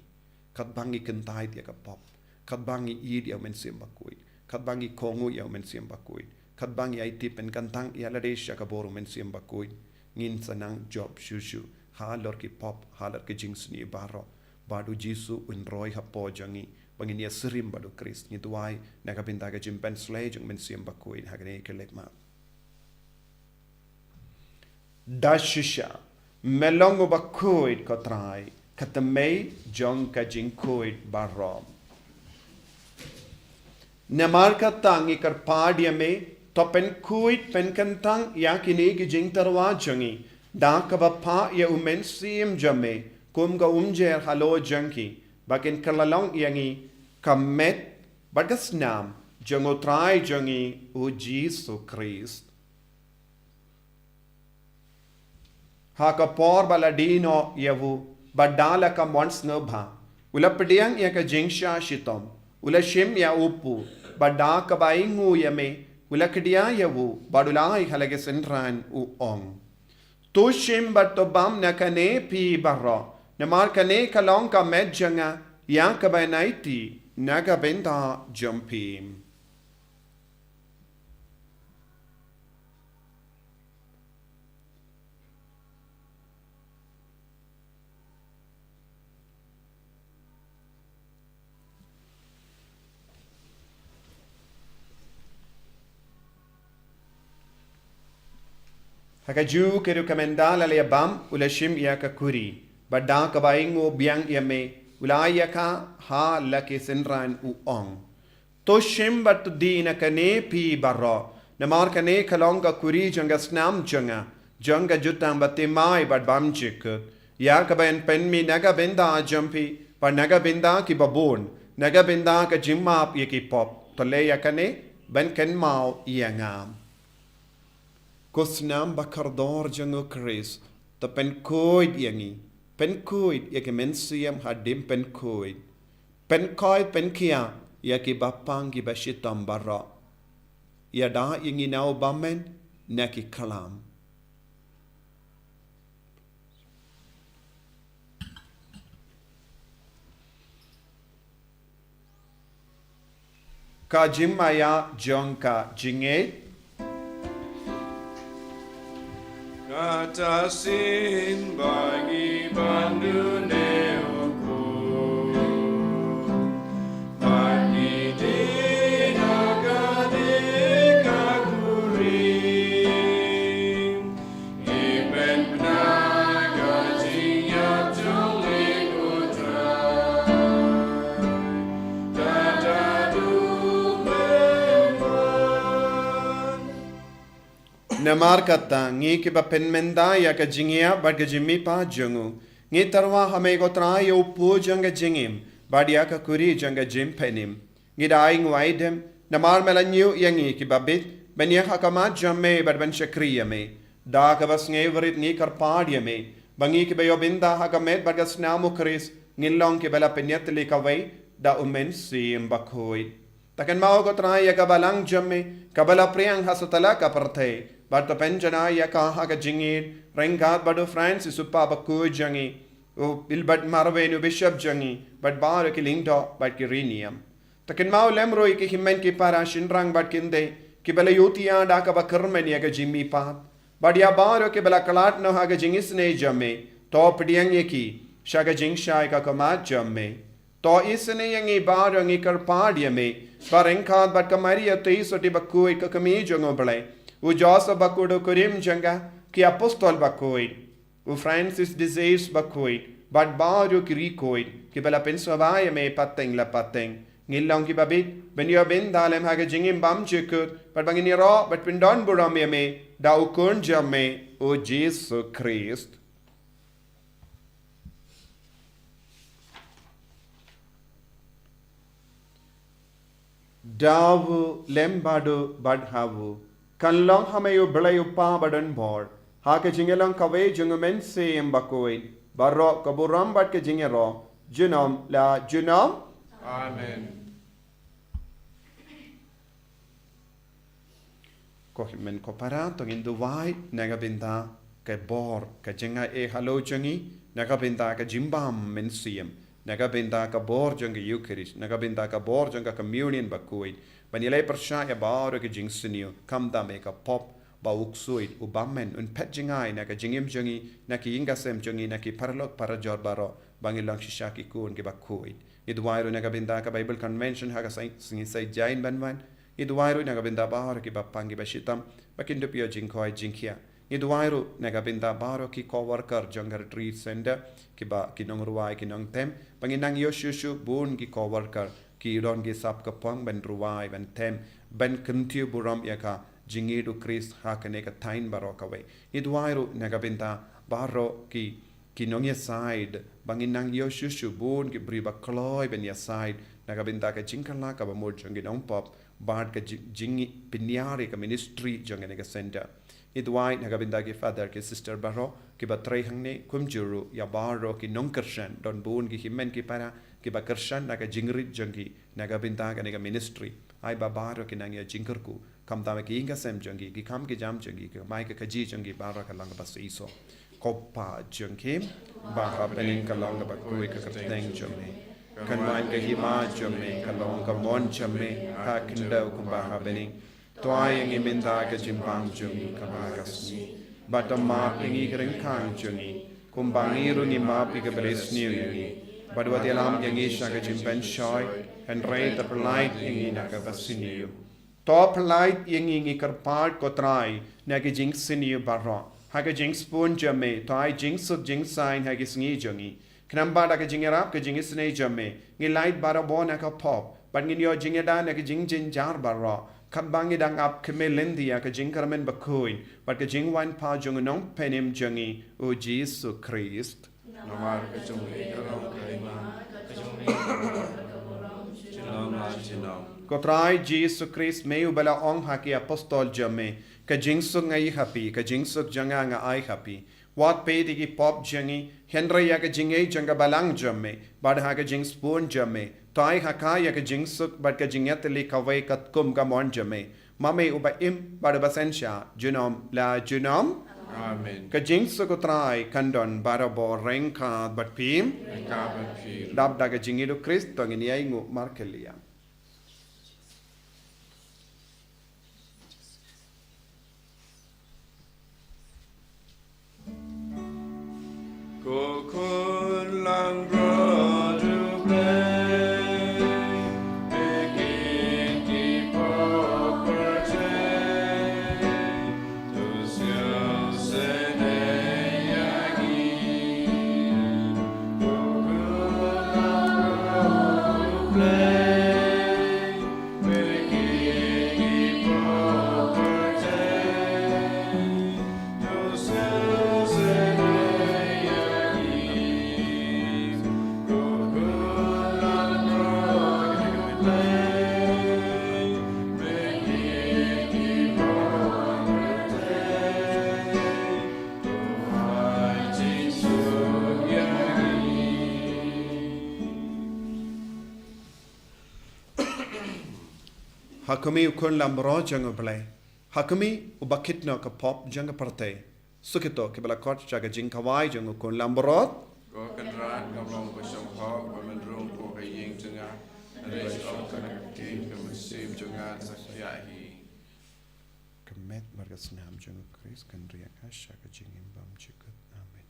Katba ngi kyntait ïa ka pop, katba ngi ïeit ïa U Mynsiem Bakhuid, katba ngi kohnguh ïa U Mynsiem Bakhuid, katba ngi aiti pynkyntang ïa lade sha ka bor U Mynsiem Bakhuid, ngin sa nang jop shuh shuh halor ki pop, halor ki jingsniew baroh. Bad U Jisu un roi hapoh jong ngi ba ngin ïasyriem bad U Khrist. Ngi duwai na ka bynta ka jingpynsleh jong U Mynsiem Bakhuid ha kane ka leit map. Da shisha me long uba khuid, ko Trai, ka tmei jong ka jingkhuid baroh. Namar kata ngi kyrpad ïa me, to pynkhuid pynkyntang ïa kine ki jingtyrwa jong ngi da kaba phah ïa U Mynsiem jong me kum ka umjer halor jong ki, ba kin kylla long ïa ngi ka met bad ka snam jong U Trai jong ngi U Jisu Khrist. Ha ka por ba la die noh ïa u, bad da la ka mon sngewbha, u la pdiang ïa ka jingshah shitom, u la shim ïa u pud, bad da kaba ainguh ïa me, u la khdia ïa u, bad u la ai ha la ki synran, u ong: To shim bad to bam na kane phi baroh, namar kane ka long ka met jong nga, ïa kaba ngan aiti na ka bynta jong phi. Ha kajuh ka ruh ka mynta la leit bam, u la shim ïa ka kuri. Bad da kaba ainguh biang ïa me, u la ai ïa ka ha la ki synran, u ong: To shim bad to die na kane phi baroh, namar kane ka long ka kuri jong ka snam jong nga, jong ka jutang bathymmai bad bymjukut, ïa kaba yn pynmih na ka bynta jong phi bad na ka bynta kiba bun, na ka bynta ka jingmap ïa ki pop. To leh ïa kane ban kynmaw ïa nga. Ko snam bakordor jong u Khrist, to pynkhuid ïa ngi, pynkhuid ïa ki mynsiem hadien pynkhuid, pynkhuid pynkhia ïa kiba pang kiba shitom baroh. Ïada ïa ngi na u bymman na ki khlam. Ka jingmaïa jong ka jingngeit. Kata shisien ba ngi ban dune u Khrist, ba ngi die na kane ka kuri. Namar kata, ngi kiba pynmynta ïa ka jingïap bad ka jingmihpat jong u, ngi tyrwa ha me ko Trai ïa u pud jong ka jingim bad ïa ka kuri jong ka jingpynim. Ngi da ai nguh ai dem namar me la ñiew ïa ngi kiba bit ban ïeng ha khmat jong me bad ban shakri ïa me. Da kaba sngewrit ngi kyrpad ïa me ba ngi kiba ïoh bynta ha ka met bad ka snam u Khrist ngin long kiba la pynïatylli kawei da u Mynsiem Bakhuid. To kynmaw ko Trai ïa ka balang jong me kaba la pdiang ha satlak ka pyrthei, bad to pynjanai ïa ka ha ka jingïeit ryngkat bad u Francis u Pop bakhuid jong ngi, u Gilbert Marvin u Bishop jong ngi, bad baroh ki lyngdoh bad ki riewniam. To kynmaw lem ruh ïa ki hynmen ki para shynrang bad kynthei kiba la ïohthiah da kaba kyrmen ïa ka jingmihpat, bad ïa baroh kiba la khlad noh ha ka jingisynei jong me, to pdiang ïa ki sha ka jingshai ka khmat jong me. To isynei ïa ngi baroh, ngi kyrpad ïa me ba ryngkat bad ka Maria Theisotti bakhuid ka kmie jong u Blei, u Joseph bakhuid u kurim jong ka, ki apostol bakhuid, u Francis de Sales bakhuid, bad baroh ki riewkhuid kiba la pynsngewbha ïa me pateng la pateng, ngin long kiba bit ban ïoh bynta lem ha ka jingim bymjukut, bad ba ngin ïaroh bad pyndonburom ïa me da u Khun jong me, u Jisu Khrist. Da u lem bad u bad ha u, kan long ha me u Blei u Kpa badonbor, ha ka jingïalong kawei jong u Mynsiem Bakhuid, baroh ka burom bad ka jingïaroh junom la junom. Amen. Ko hynmen ko para, to ngin duwai na ka bynta ka bor ka jingaiei halor jong ngi, na ka bynta ka jingbam mynsiem, na ka bynta ka bor jong ka Eukharist, na ka bynta ka bor jong ka Communion bakhuid, ban ïaleh pyrshah ïa baroh ki jingsniew, khamtam ïa ka pop, ba u ksuid, u bymman, un phet jngai na ka jingim jong ngi, na ki ïing ki sem jong ngi, na ki paralok parajor baroh, ba ngin long shisha ki khun kiba khuid. Ngi duwai ruh na ka bynta ka Bible Convention ha ka sngi, sngi Saitjaiñ ban wan. Ngi duwai ruh na ka bynta baroh kiba pang kiba shitom, ba kin dup ïoh jingkhoi jingkhiah. Ngi duwai ruh na ka bynta baroh ki co-worker jong ka Retreat Center, kiba ki nongrwai ki nongtem, ba ngin nang ïoh shuh shuh bun ki co-worker, ki don ki sap ka pang ban rwai ban tem, ban kyntiew burom ïa ka jingïeit u Khrist ha kane ka thaiñ baroh kawei. Ngi duwai ruh na ka bynta baroh ki ki nongïasaid, ba ngin nang ïoh shuh shuh bun ki briew ba kloi ban ïasaid na ka bynta ka jingkylla kaba mut jong ki nongpop, bad ka jing, jingpynïar ïa ka ministry jong kane ka center. Ngi duwai na ka bynta ki father ki sister baroh kiba trei hangne, kumjuh ruh ïa baroh ki nongkyrshan, don bun ki hynmen ki para kiba kyrshan na ka jingrit jong ki na ka bynta kane ka ministry. Ai ba baroh ki nang ïoh jingkyrkhu, khamtam ïa ki ïing ki sem jong ki, ki kam ki jam jong ki, ki kamai ka kajih jong ki, baroh ka long kaba shisha. Ko Pa jong ngi ba ha bneng, ka long kaba khuid ka kyrteng jong me. Kan wan ka hima jong me, ka long ka mon jong me ha khyndew kumba ha bneng. To ai ïa ngi mynta ka jingbam jong ngi kaba ha ka sngi. Bad to map ïa ngi ki ryngkang jong ngi, kumba ngi ruh ngi map ïa kiba riewsniew ïa ngi. Bad wat ïalam ïa ngi sha ka jingpynshoi, hynrei to pyllait ïa ngi na kaba sniew. To pyllait ïa ngi, ngi kyrpad ko Trai, na ki jingsniew baroh. ha ka jingsbun jong me, to ai jingsuk jingsaiñ ha ki sngi jong ngi. Khnang ba da ka jingïarap ka jingisynei jong me, ngin lait barabor na ka pop, bad ngin ïoh jingïada na ka jingjynjar baroh, katba ngi dang ap kmie lynti ïa ka jingkyrmen bakhuid bad ka jingwan pat jong u Nongpynim jong ngi, u Jisu Khrist. Namar ka jong me ka long ka hima, ka jong me ka long ka burom junom la junom. Ko Trai Jisu Khrist, me uba la ong ha ki apostol jong me, ka jingsuk nga ai ha phi, ka jingsuk jong nga nga ai ha phi. Wat peit ïa ki pop jong ngi, hynrei ïa ka jingngeit jong ka balang jong me, bad ha ka jingsbun jong me, to ai ha ka ïa ka jingsuk bad ka jingïatylli kawei katkum ka mon jong me. Ma me uba im bad uba synshar junom la junom. Amen. Ka jingsuk u Trai kan don barabor ryngkat bad phi. Ryngkat bad phi. Dap da ka jingïeit u Khrist to ngin ïai nguh markylliang. Ko khun langbrot U Blei, peit ki pop pyrthei, to sngewsynei ïa ngi. Ko khun langbrot U Blei, Ha khmih u khun langbrot jong U Blei. Ha khmih uba kit noh ka pop jong ka pyrthei. Suk ïa kito kiba la khot sha ka jingkhawai jong u khun langbrot. Ko Kynrad, ngam long ba shong hok ba men rung hapoh ka ïing jong nga. Hynrei shu ong tang ka ktien ka mynsiem jong nga sa khiah hi. Ka met bad ka snam jong U Khrist kan riang ha sha ka jingim bymjukut. Amen.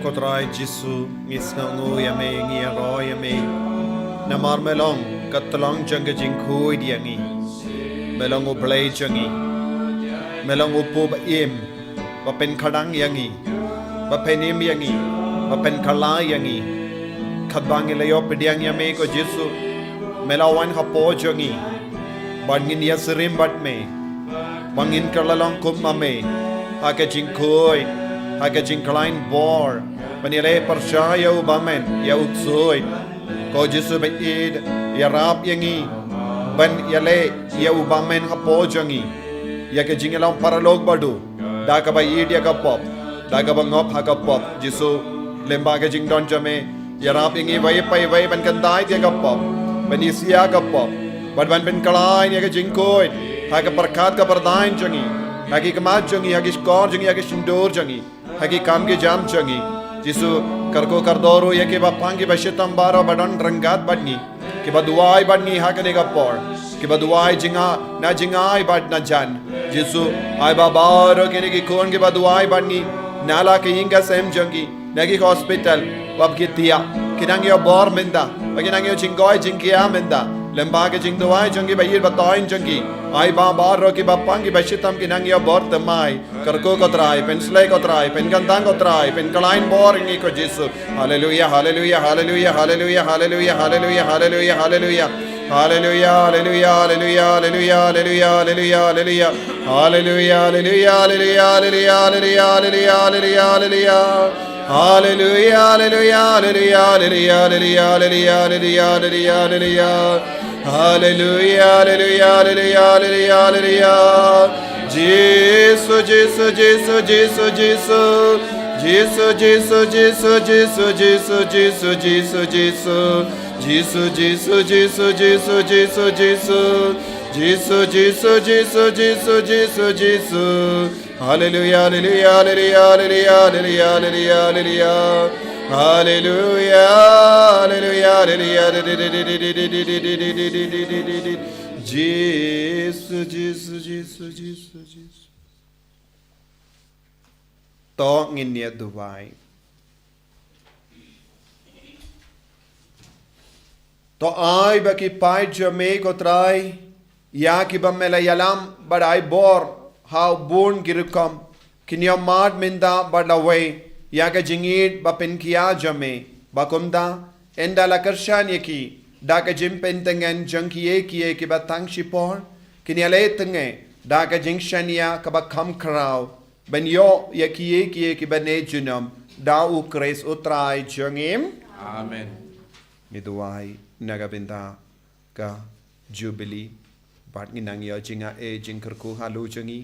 Ko Trai Jisu, ngi sngewnguh ïa me, ngi ïaroh ïa me. Namar me long ka tyllong jong ka jingkhuid ïa ngi. Me long U Blei jong ngi. Me long U Pu ba im, ba pynkhadang ïa ngi, ba pynim ïa ngi, ba pynkylla ïa ngi. Katba ngi la ïoh pdiang ïa me ko Jisu, me la wan hapoh jong ngi. Bad ngin ïasyriem bad me, ba ngin kylla long kum ma me ha ka jingkhuid, ha ka jingkhlaiñ bor, ban ïaleh pyrshah ïa u bymman, ïa u ksuid. Ko Jisu ba ïeit, ïarap ïa ngi ban ïaleh ïa u bymman hapoh jong ngi, ïa ka jingïalong paralok ba duh, da kaba ïeit ïa ka pop, da kaba ngop ha ka pop. Jisu, lyngba ka jingdon jong me, ïarap ïa ngi iwei pa iwei ban kyntait ïa ka pop, ban ïasyllok ïa ka pop, bad ban pynkhlaiñ ïa ka jingkhuid ha ka pyrkhat ka pyrthei jong ngi, ha ki khmat jong ngi, ha ki shkor jong ngi, ha ki shyntur jong ngi, ha ki kam ki jam jong ngi. Jisu, kyrkhu kyrdoh ruh ïa kiba pang kiba shitom baroh ba don ryngkat bad ngi, kiba duwai bad ngi ha kane ka por, kiba duwai jingaiei, na jingaiei bad na jan. Jisu, ai ba baroh kine ki khun kiba duwai bad ngi, na la ki ïing ki sem jong ki, na ki hospital, ba ki thiah, ki nang ïoh bor mynta, ba ki nang ïoh jingkhuid jingkhiah mynta, lyngba ka jingduwai jong ki ba ïeit ba thoiñ jong ki. Ai ba baroh kiba pang kiba shitom ki nang ïoh bor thymmai. Kyrkhu ko Trai, pynshlei ko Trai, pynkyntang ko Trai, pynkhlaiñ bor ïa ngi ko Jisu. Haleluia, haleluia, haleluia, haleluia, haleluia, haleluia, haleluia, haleluia. Haleluia, haleluia, haleluia, haleluia, haleluia, haleluia, haleluia. Haleluia, haleluia, haleluia, haleluia, haleluia, haleluia, haleluia. Haleluia, haleluia, haleluia, haleluia, haleluia, haleluia, haleluia, haleluia. Haleluia, haleluia, haleluia, haleluia, haleluia. Jisu, Jisu, Jisu, Jisu, Jisu. Jisu, Jisu, Jisu, Jisu, Jisu, Jisu, Jisu, Jisu. Jisu, Jisu, Jisu, Jisu, Jisu, Jisu. Jisu, Jisu, Jisu, Jisu, Jisu, Jisu. Haleluia, haleluia, haleluia, haleluia, haleluia, haleluia, haleluia. Haleluia, haleluia, haleluia. Jisu, Jisu, Jisu, Jisu, Jisu. To ngin ïa duwai. To ai ba ki paid jong me ko Trai, ïa kiba me la ïalam bad ai bor ha u bun ki rukom, kin ïoh mad mynta bad lawei ïa ka jingïeit ba pynkhiah jong me, ba kumta ynda la kyrshan ïa ki da ka jingpyntngen jong kiei kiei kiba tang shipor, kin ïaleh tngen da ka jingshaniah kaba kham khraw, ban ïoh ïa kiei kiei kiba ne junom, da U Khrist U Trai jong ngi. Amen. Ngi duwai na ka bynta ka Jubili, bad ngi nang ïoh jingaiei jingkyrkhu halor jong ngi,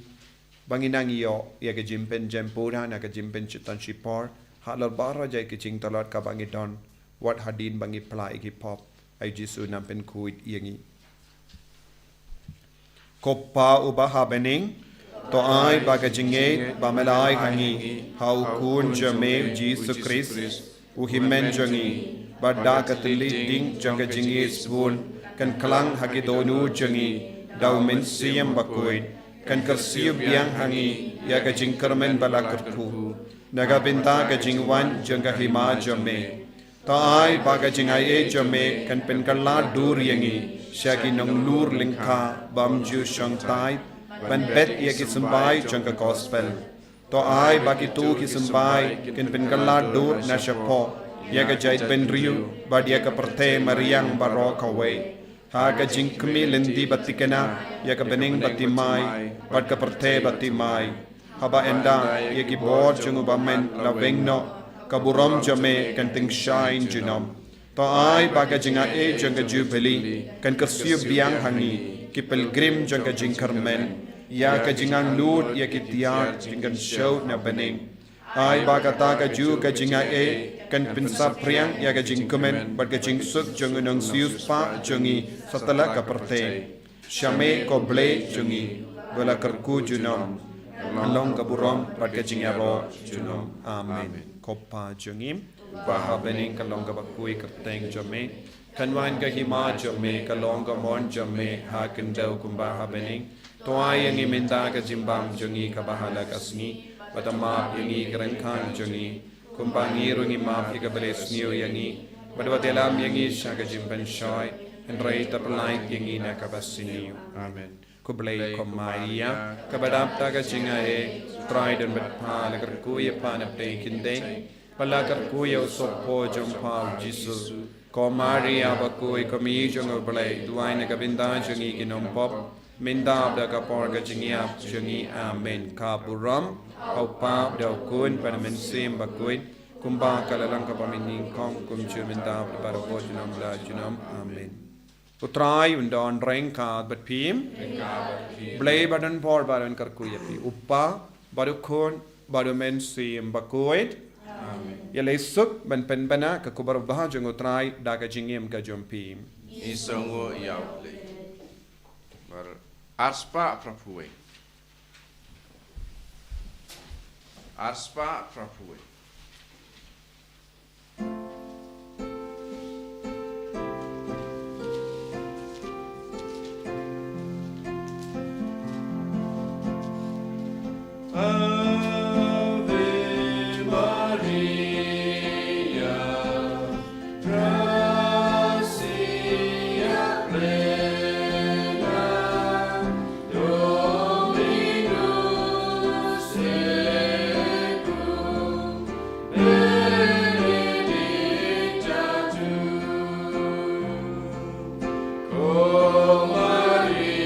ba ngi nang ïoh ïa ka jingpynjem pura na ka jingpynshitom shipor halor baroh jait ka jingtlot kaba ngi don, wat hadien ba ngi phla ïa ki pop. Ai Jisu, nang pynkhuid ïa ngi. Ko Pa uba ha bneng, to ai ba ka jingngeit ba me la ai ha ngi ha u Khun jong me U Jisu Khrist, u Hynmen jong ngi, ba da ka tylli ding jong ka jingngeit sbun, kan khlang ha ki dohnud jong ngi da U Mynsiem Bakhuid, kan kyrsiew biang ha ngi ïa ka jingkyrmen ba la kyrkhu na ka bynta ka jingwan jong ka Hima jong me. To ai ba ka jingaiei jong me kan pynkylla dur ïa ngi sha ki nonglur lyngkha bym ju shong tai ban bet ïa ki symbai jong ka Gospel. To ai ba kito ki symbai kin pynkylla dur na shapoh ïa ka jaitbynriew bad ïa ka pyrthei mariang baroh kawei, ha ka jingkhmih lynti ba thikna ïa ka bneng ba thymmai bad ka pyrthei ba thymmai, haba ynda ïa ki bor jong u bymman la weng noh, ka burom jong me kan tyngshaiñ junom. To ai ba ka jingaiei jong ka Jubili kan kyrsiew biang ha ngi, ki pilgrim jong ka jingkyrmen, ïa ka jingangnud ïa ki tiar jingkynshew na bneng. Ai ba kata kajuh ka jingaiei kan pynsaphriang ïa ka jingkmen bad ka jingsuk jong u Nongsiewspah jong ngi satlak ka pyrthei. Sha me ko Blei jong ngi, ba la kyrkhu junom, kan long ka burom bad ka jingïaroh junom. Amen. Ko Pa jong ngi, ba ha bneng, kan long kaba khuid ka kyrteng jong me, kan wan ka Hima jong me, kan long ka mon jong me ha khyndew kumba ha bneng. To ai ïa ngi mynta ka jingbam jong ngi kaba ha la ka sngi, bad to map ïa ngi ki ryngkang jong ngi, kumba ngi ruh ngi map ïa kiba la sniew ïa ngi, bad wat ïalam ïa ngi sha ka jingpynshoi, hynrei to pyllait ïa ngi na kaba sniew. Amen. Khublei ko Maria, kaba dap da ka jingaiei, U Trai u don bad pha, la kyrkhu ïa pha na pdeng ki kynthei, bad la kyrkhu ïa u sohpho jong pha u Jisu. Ko Maria bakhuid, ko Mei jong u Blei, duwai na ka bynta jong ngi ki nongpop, mynta bad ha ka por ka jingïap jong ngi. Amen. Ka burom ha U Kpa, bad ha U Khun, bad ha U Mynsiem Bakhuid, kumba ka la long, ka bym nyngkong, kumjuh mynta bad barabor, junom la junom. Amen. U Trai un don ryngkat bad phi. Blei ba don bor ba un kyrkhu ïa phi. U Kpa, bad U Khun, bad U Mynsiem Bakhuid. Amen. Ïaleh suk ban pynbna ka khubor babha jong U Trai da ka jingim ka jong phi. Ngi sngewnguh ïa U Blei. Bar arspah phra phew wei. Arspah phra phew wei. Ave Maria, gratia plena, Dominus tecum, benedicta tu, cum mulieribus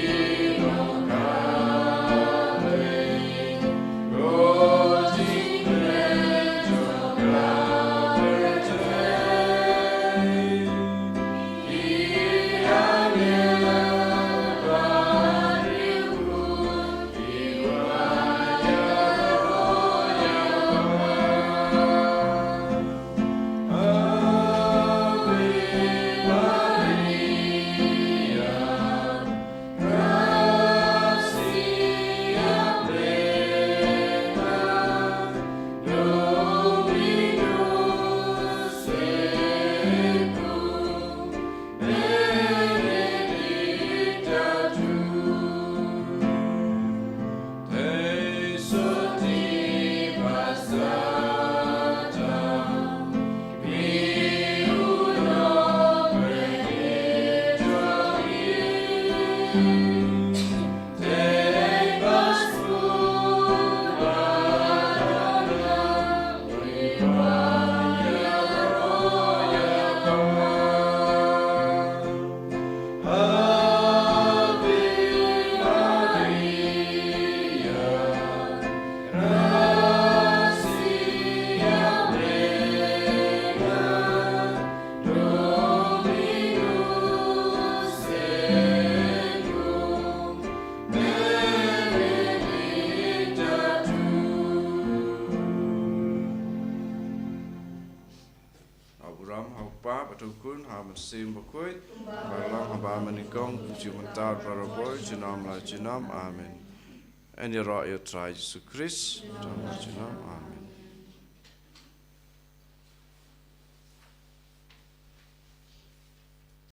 Abraham, ha U Kpa, bad ha U Khun, ha U Mynsiem Bakhuid, kumba la long, kumba mynnyngkong, kumjuh mynta, barabor, junom la junom. Amen. Yn ïaroh ïa U Trai Jisu Khrist, junom la junom. Amen.